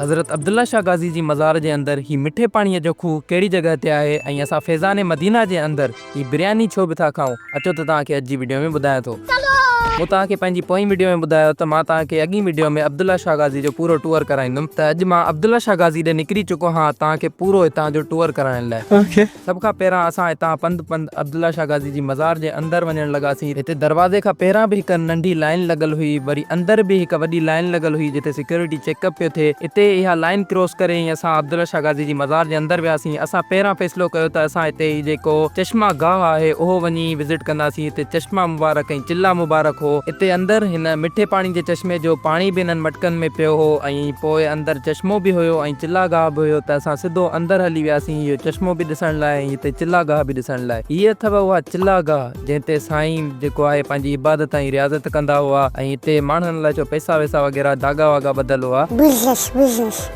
حضرت عبدالله شاهه غازي جي مزار جي اندر هي مٺي پاڻيء جو کوهه ڪهڙي جڳهه تي آهي ۽ اسان فيضان مدينه جي اندر هي برياني ڇو به ٿا کائون اچو ته توهان کي اڄ جي وڊيو ۾ ٻڌايان ٿو. مون توهان کي پنهنجي پوئين وڊيو ۾ ٻڌايو ته مان توهان کي اڳين وڊيو ۾ عبدالله شاهه غازي جو پورو ٽوئر ڪرائيندم ته اڄ مان عبدالله شاهه غازي ڏي نڪري چڪو هان توهان کي پورو هتان جو ٽوئر ڪرائڻ لاء. سڀ کان پهريان اسان هتان پنڌ پنڌ عبدالله شاهه غازي جي مزار جي اندر وڃڻ لڳاسين. هتي دروازي کان پهريان به هڪ ننڍي لائين لڳل هئي، وري اندر به هڪ وڏي لائين لڳل هئي جتي سيڪيورٽي چيڪ اپ پيو ٿئي. اتي اها لائين ڪراس ڪري ۽ اسان عبدالله شاهه غازي جي مزار جي اندر وياسين. اسان پهريان فيصلو ڪيو ته اسان هتي هي جيڪو چشما گاهه آهي اهو وڃي وزٽ ڪنداسين. هتي چشما مبارڪ ۽ چلا مبارڪ هو. اتي اندر هن مٺي پاڻي جي چشمي جو پاڻي به انهن مٽڪن ۾ پيو هو ۽ پوء اندر چشمو به هيو ۽ چلا گاهه به هيو ته اسان سڌو اندر هلي وياسين اهو چشمو به ڏسڻ لاء ۽ هتي چلا گاهه به ڏسڻ لاء. هيء اٿو اها چلا گاهه جنهن تي سائين جيڪو آهي پنهنجي عبادت ۽ رياضت ڪندا هئا ۽ هتي ماڻهن لاء ڇو پئسا وئسا وغيره ڌاڳا واڳا ٻڌل هئا. Business business.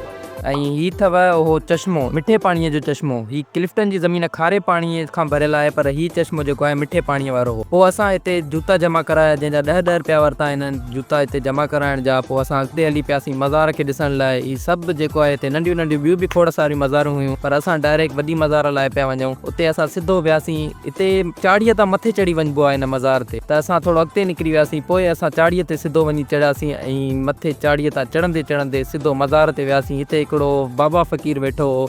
۽ هي اٿو اهو چشمو، مٺي پاڻيء جو چشمو. هي ڪلفٽن جي زمين کاري پاڻيء کان ڀريل آهي پر هي چشمو جيڪو آهي مٺي پاڻيء وارو هو. پوء اسان هتي جوتا جمع ڪرايا جنهن جا ڏهه ڏهه رپيا ورتا هنن جوتا هتي جمع ڪرائڻ جا. پوء اسان اڳتي هلي پياسين مزار کي ڏسڻ لاء. هي سڀ جيڪو آهي هتي ننڍيون ننڍيون ٻيون به کوڙ ساريون مزارون هيون پر اسان ڊائريڪٽ وڏي مزار لاء پيا وڃون. اتي اسان سڌو وياسين. اتي چاڙهيء تان مٿي چڙهي وڃبو آهي هن مزار تي ته اسان ٿورو اڳتي نڪري وياسين پوء اسان چاڙهيء تي سڌو وڃي چڙهياسين ۽ مٿي چاڙهيء تان چڙهندي چڙهندي سڌو مزار تي وياسين هتي هڪڙو بابا فقير ويٺو هو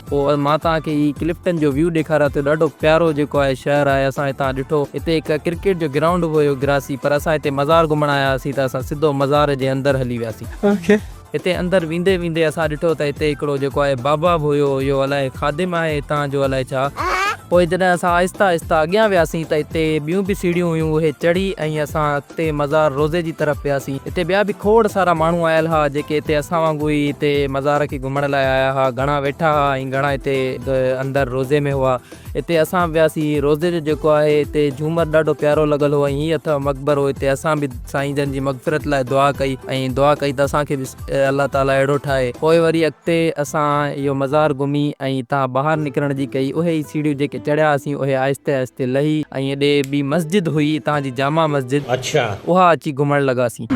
پوء مان توهان کي هي ڪلفٽن جو ويو ڏيکاريان ٿو ڏاڍو پيارو جيڪو آهي شهر آهي اسان هتان ڏٺو هتي هڪ ڪرڪيٽ جو گرائونڊ به هيو گراسي پر اسان هتي مزار گهمڻ آيا هئاسين ته اسان سڌو مزار جي اندر هلي وياسين. هتي اندر ويندي ويندي اسان ڏٺو ته هتي هڪڙو جيڪو آهي بابا به هيو، اهو الائي خادم آهي هتان جو الائي ڇا. پوء جڏهن اسان آهستي آهستي اڳيان وياسين ته هتي ٻيون به سيڙهيون هيون اهي چڙهي ۽ اسان اڳتي مزار روضي جي طرف وياسين. هتي ٻيا به کوڙ سارا ماڻهو آيل ها جيڪي هتي اسان وانگر ئي هتي مزار کي گهمڻ لاء آيا ها. گهڻا ويٺا ها ۽ گهڻا هتي اندر روضي ۾ هئا. اتي اسان به وياسين. روضي جو جيڪو آهي اتي جهومر ڏاڍو پيارو لڳل هو ۽ هي اٿئو مقبرو اتي اسان به سائين جن جي مغفرت لاء دعا ڪئي ۽ دعا ڪئي ته اسان کي به الله تعالي اهڙو ٺاهي. پوء وري اڳتي اسان اهو مزار گهمي ۽ اتان ٻاهر نڪرڻ جي ڪئي. اهي ئي سيڙهيون جيڪي چڙهيا هئاسين اهي آهستي آهستي لهي ۽ هيڏي ٻي مسجد هئي اتان جي جامع مسجد اها اچي گهمڻ لڳاسين.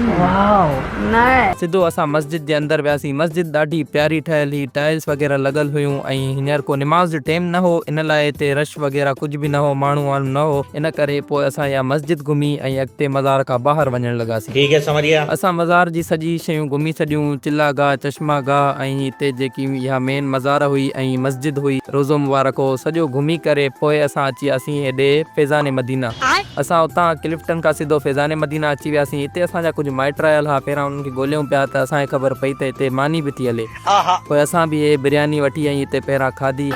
سڌو اسان مسجد جي اندر وياسين. مسجد ڏاڍي پياري ٺهيل هئي، ٽائلس وغيره لڳل هيون ۽ هينئر ڪو نماز جو ٽيم نه هو ان لاء هتي رش وغيره ڪجهه به نه هو، ماڻهو واڻهو نه هو، ان ڪري پوء اسان اها مسجد گهمي ۽ اڳتي مزار کان ٻاهر وڃڻ لڳاسين. ٺيڪ هي سمجھ گيا. اسان مزار جي سڄي شيون گهمي ڇڏيون، چلا گاهه، چشما گاهه ۽ هتي جيڪي اها مين مزار هئي ۽ مسجد هئي، روضو مبارڪ هو، سڄو گهمي ڪري پوء اسان اچي آسين هيڏي فيضان مدينه. اسان اتان ڪلفٽن کان سڌو فيضان مدينه اچي وياسين. اتي اسان جا ڪجهه مائٽ آيل ها. پهريان انهن کي ڳوليون پيا ته اسان کي خبر پئي ته هتي ماني به ٿي هلي. پوء اسان به اهي برياني وٺي ۽ هتي پهريان کاڌي.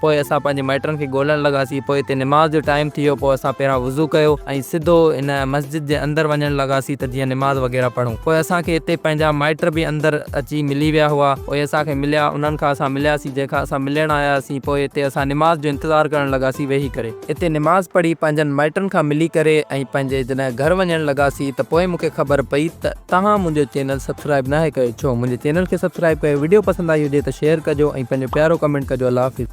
پوء اسان پنهنجي مائٽن کي ڳولڻ لڳاسين. پوء هتي نماز جو ٽائيم ٿي ويو. پوء اسان پهريان وضو ڪيو ۽ سڌو ان مسجد جي اندر وڃڻ لڳاسين ته جيئن نماز وغيره پڙهون. پوء اسان کي هتي پنهنجا مائٽ به اندر اچي ملي ويا هئا. اهي اسان کي مليا. انهن کان اسان ملياسين جنهن کان اسان ملڻ آيا هئاسين. پوء هتي اسان نماز جو انتظار ڪرڻ لڳاسين ويهي ڪري. اتي نماز پڙهي پنهنجن مائٽن کان ملي ڪري ۽ پنهنجي جڏهن گهر وڃڻ لڳاسين ته پوء مونکي خبر پئي ته توهان منهنجو چينل سبسڪرائب ناهي ڪيو ڇو منهنجي چينل کي سبسڪرائب ڪيو وڊيو پسند آئي هجي ته شيئر ڪجو ۽ پنهنجو پيارو ڪمينٽ ڪجو الله حافظ.